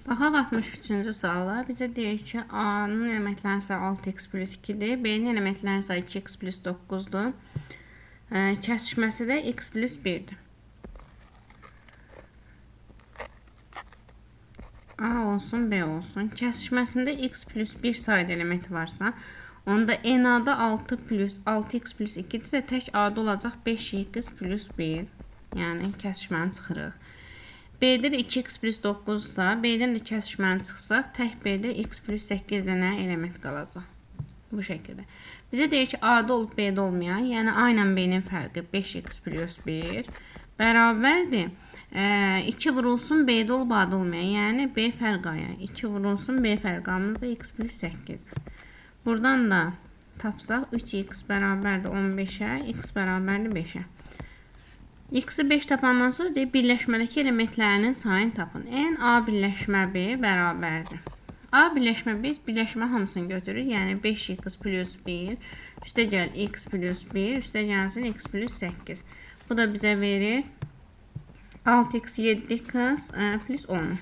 Baxaq 63-cü suala. Bizə deyir ki, A-nın elementlərinin sayı 6x plus 2-dir. B-nin elementlərinin sayı 2x plus 9-dur. Kəsişməsi də x plus 1-dir. A olsun, B olsun. Kəsişməsində x plus 1 sayda elementi varsa, onda NA-da 6 plus 6x plus 2-dirsə, tək A-da olacaq 5x plus 1. Yəni, kəsişməni çıxırıq. B-də də 2x plus 9-sa, B-dən də kəsişməni çıxsaq, tək B-də x plus 8 dənə element qalacaq. Bu şəkildə. Bizə deyir ki, A-da olub B-də olmayan, yəni A ilə B-nin fərqi 5x plus 1 bərabərdir. 2 vurulsun B-də olub A-da olmayan, yəni B fərq A-ya. 2 vurulsun B fərq A-mız da x plus 8. Buradan da tapsaq 3x bərabərdir 15-ə, x bərabərdir 5-ə. X-i 5 tapandan sonra deyir, birləşmədəki elementlərinin sayını tapın. N, A birləşmə B bərabərdir. A birləşmə B, birləşmə hamısını götürür. Yəni 5x plus 1, üstə gəl x plus 1, üstə gəlsin x plus 8. Bu da bizə verir 6x, 7x plus 10.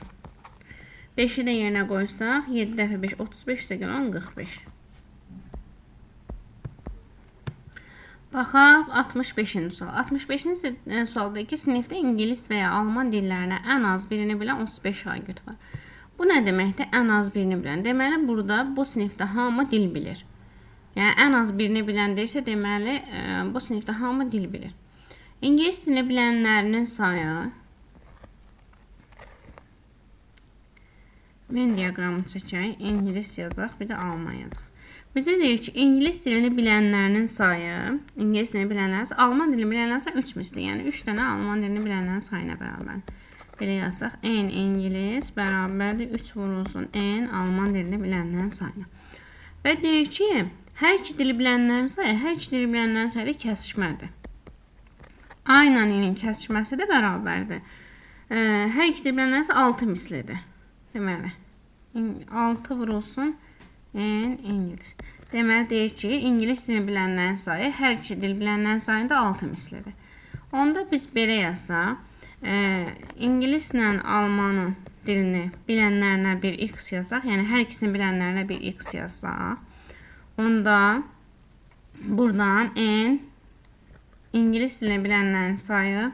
5-i də yerinə qoysaq, 7 dəfə 5, 35, üstə gəl 10, 45. Baxaq 65-ci sual. 65-ci sualda ki, sinifdə ingilis və ya alman dillərinə ən az birini bilən 35 şagird var. Bu nə deməkdir? Ən az birini bilən. Deməli, burada bu sinifdə hamı dil bilir. Yəni, ən az birini bilən deyirsə, deməli, bu sinifdə hamı dil bilir. İngilis dilini bilənlərinin sayı Venn diaqramı çəkək. İngilis yazaq, bir də alman yazaq. Bizə deyir ki, ingilis dilini bilənlərinin sayı, ingilis dilini bilənlərin sayı, alman dilini bilənlərin sayı 3 misli. Yəni, 3 dənə alman dilini bilənlərin sayına bərabər. Belə yazsaq, N ingilis bərabərdir 3 vurulsun N alman dilini bilənlərin sayına. Və deyir ki, hər iki dili bilənlərin sayı, hər iki dili bilənlərin sayı da kəsişmədir. A ilə N-in kəsişməsi də bərabərdir. Hər iki dili bilənlərin sayı 6 mislidir. Deməli, 6 vurulsun N ingilis. Deməli, deyir ki, ingilis dilini bilənlərin sayı hər iki dil bilənlərin sayında 6 mislidir. Onda biz belə yazsaq, ingilislə almanın dilini bilənlərinə bir x yazsaq, yəni hər ikisini bilənlərinə bir x yazsaq, onda buradan N ingilis dilini bilənlərin sayı,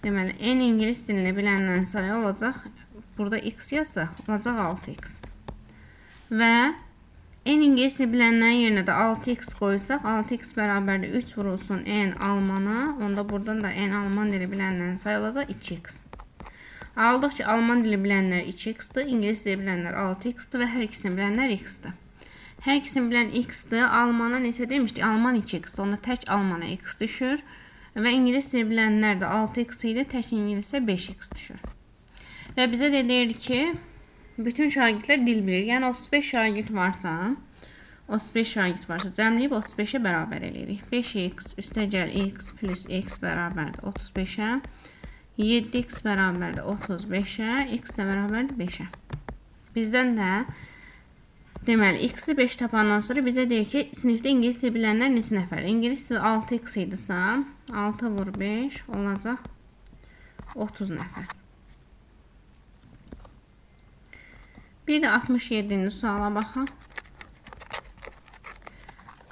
deməli, N ingilis dilini bilənlərin sayı olacaq, burada x yazsaq, olacaq 6x. Və N ingilis dilini bilənlərin yerinə də 6x qoysaq, 6x bərabərdir 3 vurulsun N almana, onda buradan da N alman dili bilənlərin sayı olacaq 2x. Aldıq ki, alman dili bilənlər 2x-dir, ingilis dili bilənlər 6x-dir və hər ikisini bilənlər x-dir. Hər ikisini bilən x-dir, almana neçə demişdik? Alman 2x-dir, onda tək almana x düşür və ingilis dili bilənlər də 6x idi, tək ingilisə 5x düşür. Və bizə də deyir ki, bütün şagirdlər dil bilir. Yəni 35 şagird varsa, 35 şagird varsa cəmləyib 35-ə bərabər eləyirik. 5x üstə gəl x plus x bərabərdir 35-ə, 7x bərabərdir 35-ə, x də bərabərdir 5-ə. Bizdən də deməli, x-i 5 tapandan sonra bizə deyir ki, sinifdə ingilis dili bilənlər neçə nəfər? İngilis dili 6x idisə, 6 vur 5 olacaq 30 nəfər. Bir də 67-ci suala baxaq.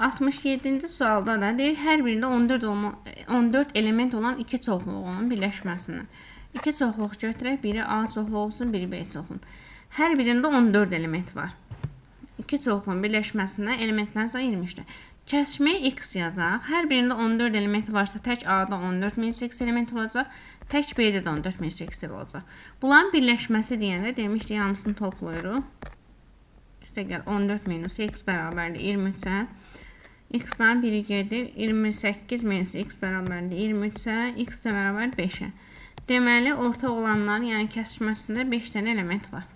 67-ci sualda da deyir, hər birində 14 element olan iki çoxluğun birləşməsindən. İki çoxluq götürək, biri A çoxluğu olsun, biri B çoxluğu. Hər birində 14 element var. İki çoxluğun birləşməsindən elementlərin sayı 23-dür. Kəsişməyə x yazaq. Hər birində 14 element varsa, tək A-da 14 minus x element olacaq, tək B-də də 14 minus x olacaq. Bunların birləşməsi deyəndə demişdik, hamısını toplayırıq. Üstə gəl 14 minus x bərabərdir 23-ə. X-dən biri gedir. 28 minus x bərabərdir 23-ə. X də bərabər 5-ə. Deməli, ortaq olanların, yəni kəsişməsində 5 dənə element var.